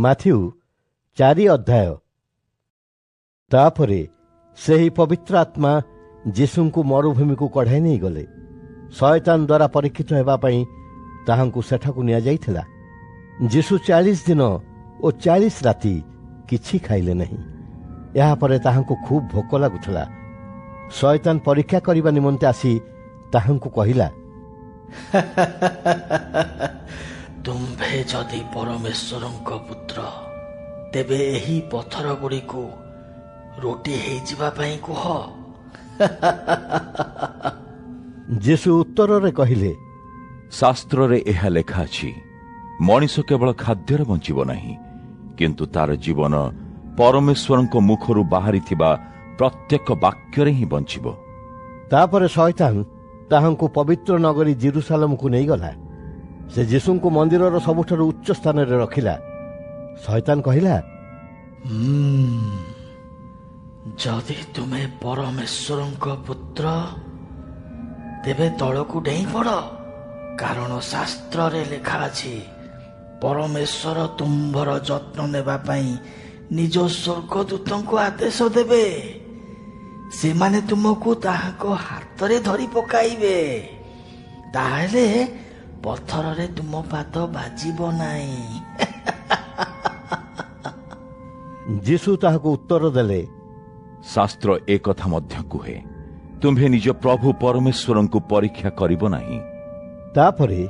Matthew 4 ଅଧ୍ୟାୟ। ତାପରେ ସେହି ପବିତ୍ର ଆତ୍ମା ଯୀଶୁଙ୍କୁ ମରୁଭୂମିକୁ କଢ଼ାଇ ନେଇଗଲେ। ଶୟତାନ ଦ୍ୱାରା ପରୀକ୍ଷିତ ହେବା ପାଇଁ ତାହାଙ୍କୁ ସେଠାକୁ ନିଆଯାଇଥିଲା। ଯୀଶୁ 40 ଦିନ ଓ 40 ରାତି କିଛି ଖାଇଲେ ନାହିଁ। ଏହାପରେ ତାହାଙ୍କୁ ଖୁବ୍ ଭୋକ ଲାଗୁଥିଲା। ଶୟତାନ ପରୀକ୍ଷା କରିବା ନିମନ୍ତେ ଆସି ତାହାଙ୍କୁ କହିଲା, ତୁମ୍ଭେ ଯଦି ପରମେଶ୍ୱରଙ୍କ ପୁତ୍ର, ତେବେ ଏହି ପଥର ଗୁଡ଼ିକୁ ରୋଟି ହେଇଯିବା ପାଇଁ କୁହ। ଯୀଶୁ ଉତ୍ତରରେ କହିଲେ, ଶାସ୍ତ୍ରରେ ଏହା ଲେଖା ଅଛି, ମଣିଷ କେବଳ ଖାଦ୍ୟରେ ବଞ୍ଚିବ ନାହିଁ, କିନ୍ତୁ ତାର ଜୀବନ ପରମେଶ୍ୱରଙ୍କ ମୁଖରୁ ବାହାରିଥିବା ପ୍ରତ୍ୟେକ ବାକ୍ୟରେ ହିଁ ବଞ୍ଚିବ। ତାପରେ ଶୟତାନ ତାହାଙ୍କୁ ପବିତ୍ର ନଗରୀ ଜିରୁସାଲମକୁ ନେଇଗଲା। ସେ ଯୀଶୁଙ୍କୁ ମନ୍ଦିରର ସବୁଠାରୁ ଉଚ୍ଚ ସ୍ଥାନରେ ରଖିଲା। ଶୟତାନ କହିଲା, ଯଦି ତୁମେ ପରମେଶ୍ୱରଙ୍କ ପୁତ୍ର, ତେବେ ତଳକୁ ଡେଇଁ ପଡ଼, କାରଣ ଶାସ୍ତ୍ରରେ ଲେଖା ଅଛି, ପରମେଶ୍ୱର ତୁମ୍ଭର ଯତ୍ନ ନେବା ପାଇଁ ନିଜ ସ୍ୱର୍ଗଦୂତଙ୍କୁ ଆଦେଶ ଦେବେ, ସେମାନେ ତୁମକୁ ତାହାଙ୍କ ହାତରେ ଧରି ପକାଇବେ, ତାହେଲେ ପଥରରେ ତୁମ ପାଦ ବାଜିବ ନାହିଁ। ଯୀଶୁ ତାହାକୁ ଉତ୍ତର ଦେଲେ, ଶାସ୍ତ୍ର ଏକଥା ମଧ୍ୟ କୁହେ, ତୁମ୍ଭେ ନିଜ ପ୍ରଭୁ ପରମେଶ୍ୱରଙ୍କୁ ପରୀକ୍ଷା କରିବ ନାହିଁ। ତାପରେ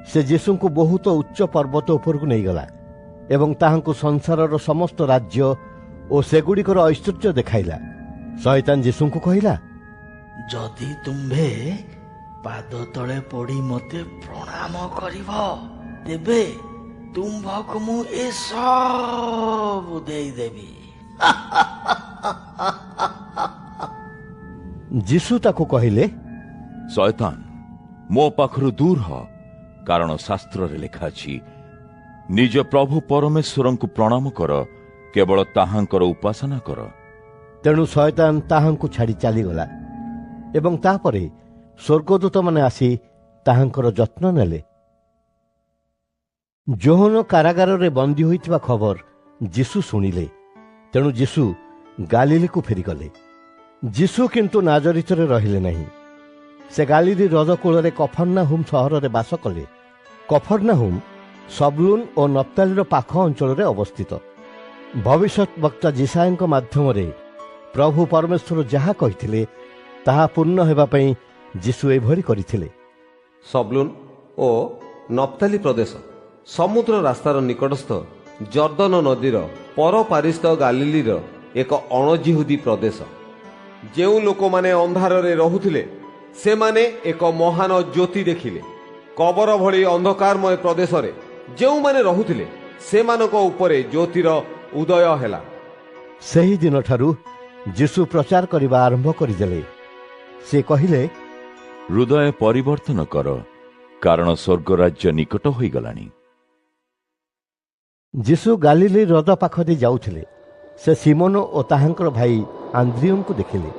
ସେ ଯୀଶୁଙ୍କୁ ବହୁତ ଉଚ୍ଚ ପର୍ବତ ଉପରକୁ ନେଇଗଲା ଏବଂ ତାହାଙ୍କୁ ସଂସାରର ସମସ୍ତ ରାଜ୍ୟ ଓ ସେଗୁଡ଼ିକର ଐଶ୍ୱର୍ଯ୍ୟ ଦେଖାଇଲା। ଶୟତାନ ଯୀଶୁଙ୍କୁ କହିଲା, ଯଦି ତୁମ୍ଭେ ପାଦ ତଳେ ପଡ଼ି ମୋତେ ପ୍ରଣାମ କରିବ, ତେବେ ତୁମ୍ଭକୁ ମୁଁ ଏସବୁ ଦେଇଦେବି। ଯୀଶୁ ତାକୁ କହିଲେ, ଶୟତାନ, ମୋ ପାଖରୁ ଦୂର ହ, କାରଣ ଶାସ୍ତ୍ରରେ ଲେଖା ଅଛି, ନିଜ ପ୍ରଭୁ ପରମେଶ୍ୱରଙ୍କୁ ପ୍ରଣାମ କର, କେବଳ ତାହାଙ୍କର ଉପାସନା କର। ତେଣୁ ଶୟତାନ ତାହାଙ୍କୁ ଛାଡ଼ି ଚାଲିଗଲା ଏବଂ ତାପରେ ସ୍ୱର୍ଗଦୂତମାନେ ଆସି ତାହାଙ୍କର ଯତ୍ନ ନେଲେ। ଯୋହନ କାରାଗାରରେ ବନ୍ଦୀ ହୋଇଥିବା ଖବର ଯୀଶୁ ଶୁଣିଲେ। ତେଣୁ ଯୀଶୁ ଗାଲିଲିକୁ ଫେରିଗଲେ। ଯୀଶୁ କିନ୍ତୁ ନାଜରିତରେ ରହିଲେ ନାହିଁ। ସେ ଗାଲିଲି ହ୍ରଦ କୂଳରେ କଫର୍ନାହୁମ୍ ସହରରେ ବାସ କଲେ। କଫର୍ନାହୁମ୍ ସବଲୁନ ଓ ନପ୍ତାଲିର ପାଖ ଅଞ୍ଚଳରେ ଅବସ୍ଥିତ। ଭବିଷ୍ୟତ ବକ୍ତା ଯିଶାଇୟଙ୍କ ମାଧ୍ୟମରେ ପ୍ରଭୁ ପରମେଶ୍ୱର ଯାହା କହିଥିଲେ ତାହା ପୂର୍ଣ୍ଣ ହେବା ପାଇଁ ଯୀଶୁ ଏଭଳି କରିଥିଲେ। ସବଲୁନ ଓ ନପ୍ତାଲି ପ୍ରଦେଶ, ସମୁଦ୍ର ରାସ୍ତାର ନିକଟସ୍ଥ ଜର୍ଦ୍ଦନ ନଦୀର ପରପାରିସ୍ଥ ଗାଲିଲିର ଏକ ଅଣଜିହୁଦୀ ପ୍ରଦେଶ, ଯେଉଁ ଲୋକମାନେ ଅନ୍ଧାରରେ ରହୁଥିଲେ ସେମାନେ ଏକ ମହାନ ଜ୍ୟୋତି ଦେଖିଲେ। କବର ଭଳି ଅନ୍ଧକାରମୟ ପ୍ରଦେଶରେ ଯେଉଁମାନେ ରହୁଥିଲେ ସେମାନଙ୍କ ଉପରେ ଜ୍ୟୋତିର ଉଦୟ ହେଲା। ସେହି ଦିନଠାରୁ ଯୀଶୁ ପ୍ରଚାର କରିବା ଆରମ୍ଭ କରିଦେଲେ। ସେ କହିଲେ, ହୃଦୟ ପରିବର୍ତ୍ତନ କର, କାରଣ ସ୍ୱର୍ଗରାଜ୍ୟ ନିକଟ ହୋଇଗଲାଣି। ଯୀଶୁ ଗାଲିଲି ହ୍ରଦ ପାଖ ଦେଇ ଯାଉଥିଲେ। ସେ ସିମୋନ ଓ ତାହାଙ୍କର ଭାଇ ଆନ୍ଦ୍ରିୟଙ୍କୁ ଦେଖିଲେ।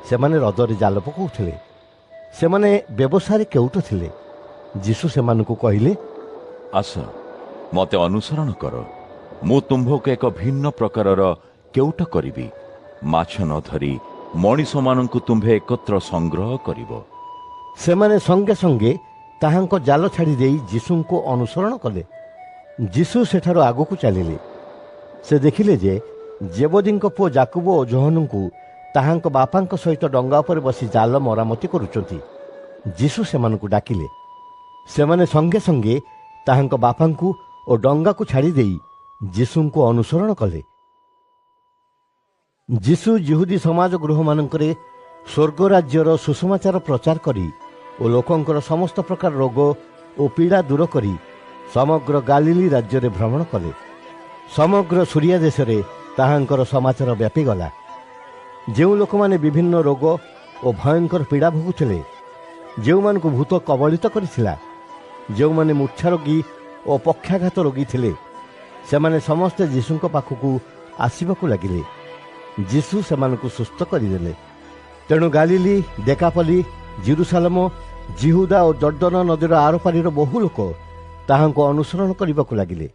ସେମାନେ ହ୍ରଦରେ ଜାଲ ପକାଉଥିଲେ। ସେମାନେ ବ୍ୟବସାୟରେ କେଉଟ ଥିଲେ। ଯୀଶୁ ସେମାନଙ୍କୁ କହିଲେ, ଆସ, ମୋତେ ଅନୁସରଣ କର, ମୁଁ ତୁମ୍ଭକୁ ଏକ ଭିନ୍ନ ପ୍ରକାରର କେଉଟ କରିବି। ମାଛ ନ ଧରି ମଣିଷମାନଙ୍କୁ ତୁମ୍ଭେ ଏକତ୍ର ସଂଗ୍ରହ କରିବ। ସେମାନେ ସଙ୍ଗେ ସଙ୍ଗେ ତାହାଙ୍କ ଜାଲ ଛାଡ଼ି ଦେଇ ଯୀଶୁଙ୍କୁ ଅନୁସରଣ କଲେ। ଯୀଶୁ ସେଠାରୁ ଆଗକୁ ଚାଲିଲେ। ସେ ଦେଖିଲେ ଯେ ଜେବଦୀଙ୍କ ପୁଅ ଯାକୁବ ଓ ଯୋହନଙ୍କୁ ତାହାଙ୍କ ବାପାଙ୍କ ସହିତ ଡଙ୍ଗା ଉପରେ ବସି ଜାଲ ମରାମତି କରୁଛନ୍ତି। ଯୀଶୁ ସେମାନଙ୍କୁ ଡାକିଲେ। ସେମାନେ ସଙ୍ଗେ ସଙ୍ଗେ ତାହାଙ୍କ ବାପାଙ୍କୁ ଓ ଡଙ୍ଗାକୁ ଛାଡ଼ି ଦେଇ ଯୀଶୁଙ୍କୁ ଅନୁସରଣ କଲେ। ଯୀଶୁ ଯିହୁଦୀ ସମାଜ ଗୃହମାନଙ୍କରେ ସ୍ୱର୍ଗରାଜ୍ୟର ସୁସମାଚାର ପ୍ରଚାର କରି ଓ ଲୋକଙ୍କର ସମସ୍ତ ପ୍ରକାର ରୋଗ ଓ ପୀଡ଼ା ଦୂର କରି ସମଗ୍ର ଗାଲିଲି ରାଜ୍ୟରେ ଭ୍ରମଣ କଲେ। ସମଗ୍ର ସୁରିଆ ଦେଶରେ ତାହାଙ୍କର ସମାଚାର ବ୍ୟାପିଗଲା। ଯେଉଁ ଲୋକମାନେ ବିଭିନ୍ନ ରୋଗ ଓ ଭୟଙ୍କର ପୀଡ଼ା ଭୋଗୁଥିଲେ, ଯେଉଁମାନଙ୍କୁ ଭୂତ କବଳିତ କରିଥିଲା, ଯେଉଁମାନେ ମୂର୍ଚ୍ଛା ରୋଗୀ ଓ ପକ୍ଷାଘାତ ରୋଗୀ ଥିଲେ, ସେମାନେ ସମସ୍ତେ ଯୀଶୁଙ୍କ ପାଖକୁ ଆସିବାକୁ ଲାଗିଲେ। ଯୀଶୁ ସେମାନଙ୍କୁ ସୁସ୍ଥ କରିଦେଲେ। ତେଣୁ ଗାଲିଲି, ଦେକାପଲି, ଜିରୁସାଲମ, ଜିହୁଦା ଓ ଜର୍ଦ୍ଦନ ନଦୀର ଆରପାରିର ବହୁ ଲୋକ ତାହାଙ୍କୁ ଅନୁସରଣ କରିବାକୁ ଲାଗିଲେ।